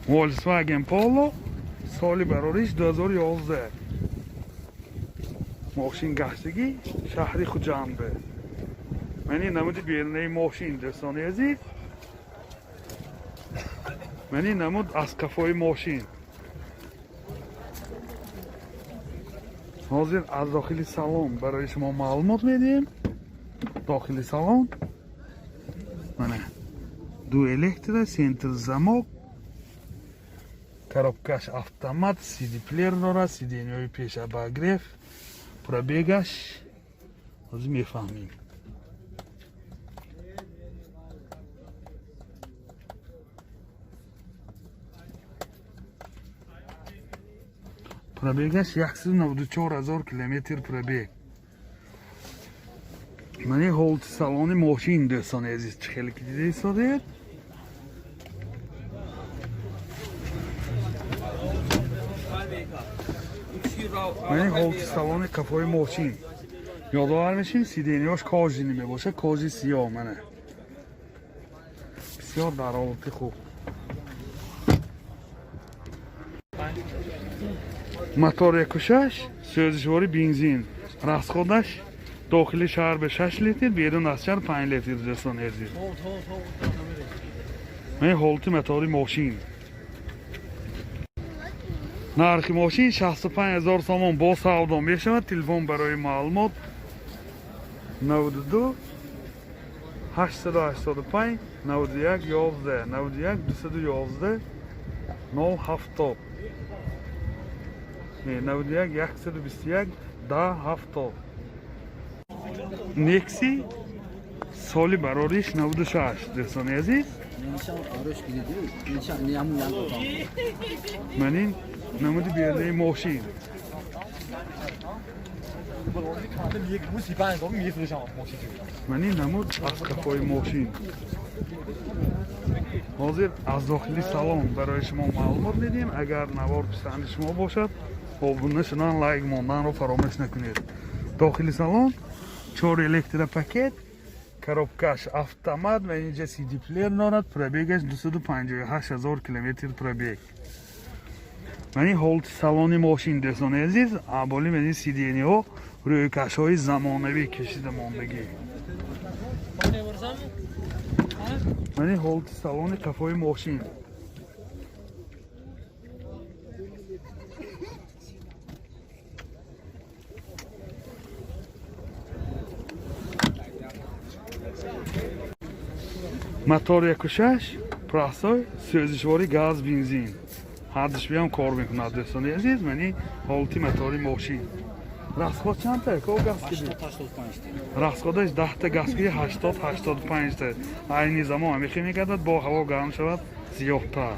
Volkswagen Polo, соли барориш 2011. Мошин гаштагӣ шаҳри Хуҷанде. Мани намуди берунаи мошин, дӯстони азиз. Мани намуд аз қафои мошин. Ҳозир аз дохили салон барои шумо маълумот медиҳем. Дохили салон мана ду электро, центр замок, коробкаш автомат, CD-плеер дорад, сиденьяҳои пеш обогрев, пробегаш ҳозир мефаҳмем. Пробегаш 194 000 километр пробег. Мани ҳолати салони мошин, дӯстони азиз, чӣ хеле ки дида истодед. Мани ҳолати салони қафои мошин. Ёдовар мешем, сиденьяш кожаный мебошад, кожи сиёҳ мана. Бисёр дар ҳолати хуб. Мотор 1.6, сӯзишвори бензин. Расходаш дохили шаҳр ба 6 литр, берун аз шаҳр 5 литр, дӯстони азиз. Мани ҳолати мотори мошин. Нархи мошин 65 000 сомон, бо савдо мешавад. Телефон барои маълумот 92 885 91 11, 91 211 070, 91 121 10 70. Некси, соли барориш 96, дӯстони азиз. Манин намуди берунаи мошин. Манин намуд аз қафои мошин. Ҳозир аз дохили салон барои шумо маълумот медиҳем. Агар навор писанди шумо бошад, обуна шудан, лайк монданро фаромӯш накунед. Дохили салон чор электропакет, коробкаш автомат ва инҷа CD-плеер дорад. Пробегаш 258 000 километр пробег. Мани ҳолати салони мошин, дӯстони азиз, аболи мани сиденьяҳо рӯйкашҳои замонавӣ кашида мондагӣ. Мани ҳолати салони қафои мошин. Мотор 1.6, простой, сӯзишвори газ, бензин. Ҳардуш биям кор мекунад, дӯстони азиз. Мани ҳолати мотори мошин. Расход чандта? Ко газ киди? Расходаш 10та газ киди 80 85 та. Айни замон ҳамихе мегардад, бо ҳаво гарм шавад зиёдтар.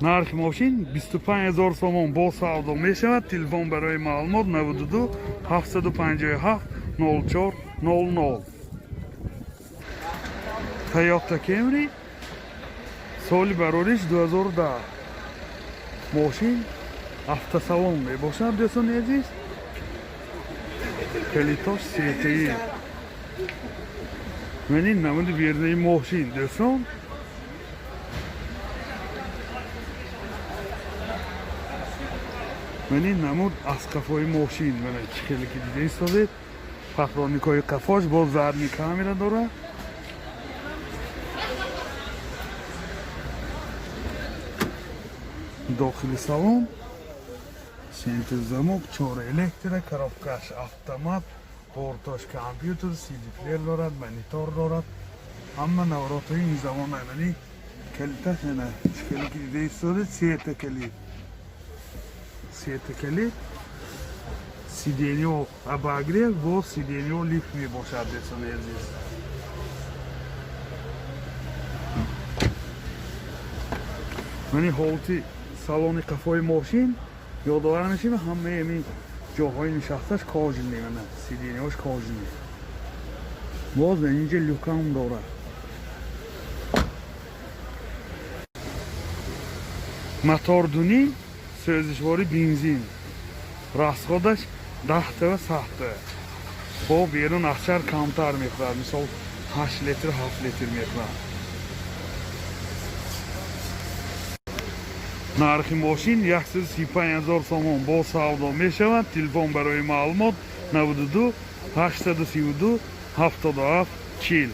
Нархи мошин 25 000 сомон, бо савдо мешавад. Телефон барои маълумот 92 757 04 00. Toyota Camry, соли барориш 2010. Мошин автосалон мебошад, дӯстони азиз. Калитош сетаи. Мани намуди берунаи мошин, дӯстон. Мани намуд аз қафои мошин, мана чӣ хеле ки дида истодед. Патроникҳои қафош боз задний камера дорад. Дохили салон центр замок, чор электро, коробкаш автомат, бортош компютер, CD-плеер дорад, монитор дорад. Ҳама наворотҳои ин замон. Мани калиташ ана чӣ хеле ки дида истодед, сета калит. Сета калит. Сиденьё обогрев, бо сиденьё лифт мебошад, дӯстони азиз. Мани ҳолати салони қафои мошин. Ёдовар мешем, ҳамаи ҳамин ҷоҳои нишасташ кожаный, мана сиденьяш кожаный. Боз инҷа люкам дорад. Мотор 2.5, сӯзишвори бензин. Расходаш 10та ва 100та. Бо берун аз шаҳр камтар мехӯрад, мисол 8 литр, 7 литр мехӯрад. Нархи мошин 135 000 сомон бо савдо мешавад. Телефон барои маълумот 92 832 77 40.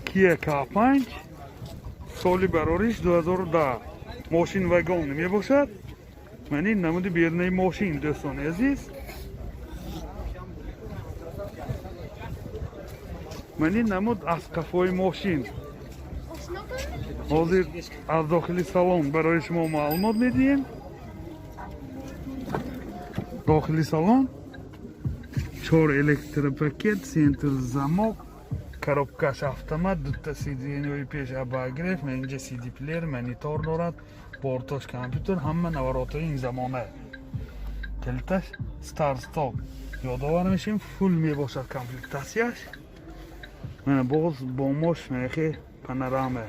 Kia K5 соли барориш 2010. Мошин вагон мебошад. Ман ин намуди берунаи мошин, дӯстони азиз. Ман ин намуд аз қафои мошин. Ҳозир аз дохили салон барои шумо маълумот медиҳем. Дохили салон 4 электропакет, центр замок, коробкаш автомат, дута сиденьои пеш обогрев, инҷа CD плеер, монитор дорад, бортош компютер, ҳама наворотҳои ин замона. Калиташ старт стоп. Ёдовар мешем, фул мебошад комплектатсияш. Мана боз бомош мехе панорама.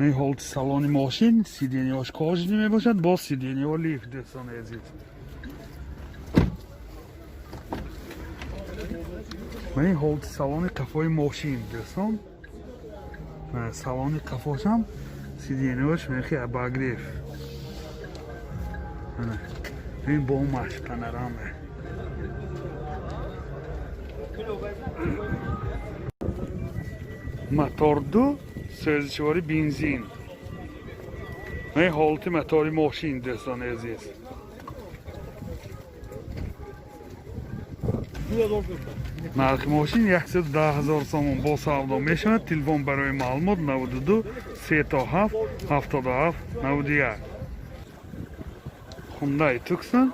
Ин ҳолати салони мошин, сиденьош кожаный мебошад, боз сиденьо лифт, дӯстони азиз. Ман ин ҳолати салони қафои мошин, дӯстон. Салони қафошам сиденьош мехе обогрев. Ин бомаш панорама. Мотор 2, сӯзишвори бензин. Ин ҳолати мотори мошин, дӯстони азиз. Нархи мошин 110 000 сомон бо савдо мешавад. Телефон барои маълумот 92 37 77 91. Hyundai Tucson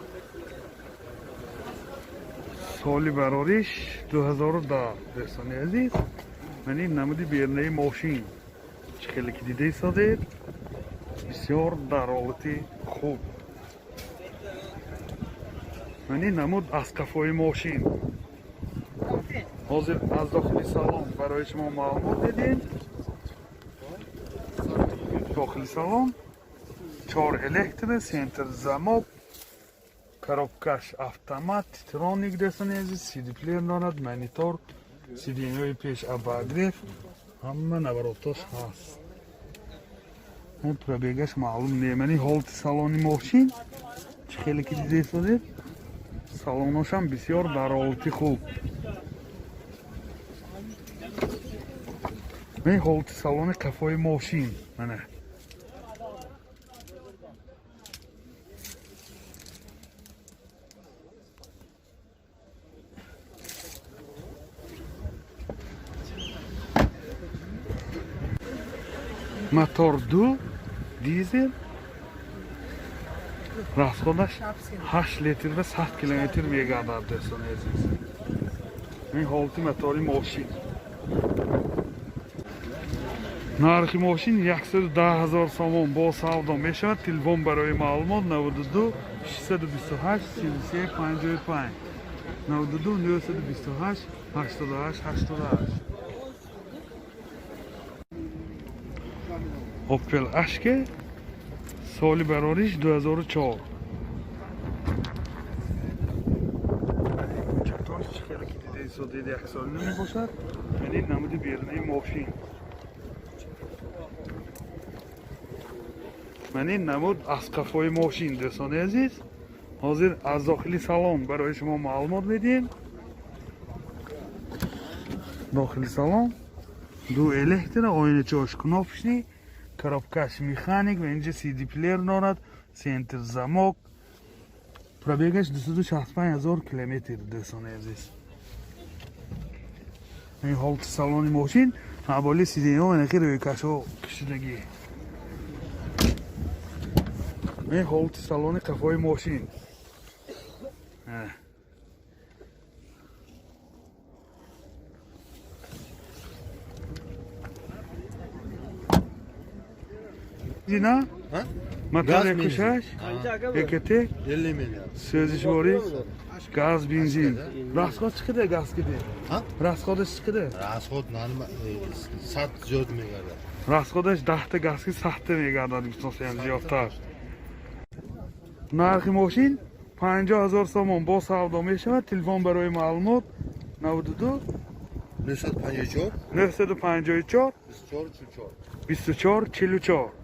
соли барориш 2010, дӯстони азиз. Ман ин намуди берунаи мошин, чӣ хеле ки дида истодед, бисёр дар ҳолати хуб. Ман ин намуд аз қафои мошин. Ҳозир аз дохили салон барои шумо маълумот медиҳем. Дохили салон 4 электро, центр замок, коробкаш автомат, титроник, дӯстони азиз, CD плеер дорад, монитор, сиденьои пеш обогрев, ҳама наворотош ҳаст. Пробегаш маълум не. Мани ҳолати салони мошин, чӣ хеле ки дида истодед, салоношам бисёр дар ҳолати хуб. Ин ҳолати салони қафои мошин. Мана мотор 2 дизел, расходаш 8 литр ва 100 километр мегардад, дӯстони азиз. Ин ҳолати мотори мошин. Нархи мошин 110 000 сомон бо савдо мешавад. Телефон барои маълумот 92 628 33 55 92 928 88 88. Opel Ashke соли барориш 2004. Чатош чӣ хеле ки дида истодед, як сол намебошад. Ман ин намуди берунаи мошин. Ман ин намуд аз қафои мошин, дӯстони азиз. Ҳозир аз дохили салон барои шумо маълумот медиҳем. Дохили салон ду электро, оиначаош кнопочный, коробкаш механик ва инҷа CD плеер дорад, центр замок, пробегаш 265 000 километр, дӯстони азиз. Ин ҳолати салони мошин, ҳаволи сиденьо ва рӯйкашҳо кашидагӣ. Ин ҳолати салони қафои мошин. Зина? Мотор якушаш? ЭКТ? 50 миллион. Сӯзишворӣ? Газ, бензин. Расход чӣ қадар газ киде? Расходаш чӣ қадар? Расход 100 зиёд мегардад. Расходаш 10 та газ ки 100 та мегардад, гуфтосиям зиёдтар. Нархи мошин 50 000 сомон бо савдо мешавад. Телефон барои маълумот 92 954 954 24 44. 24 44.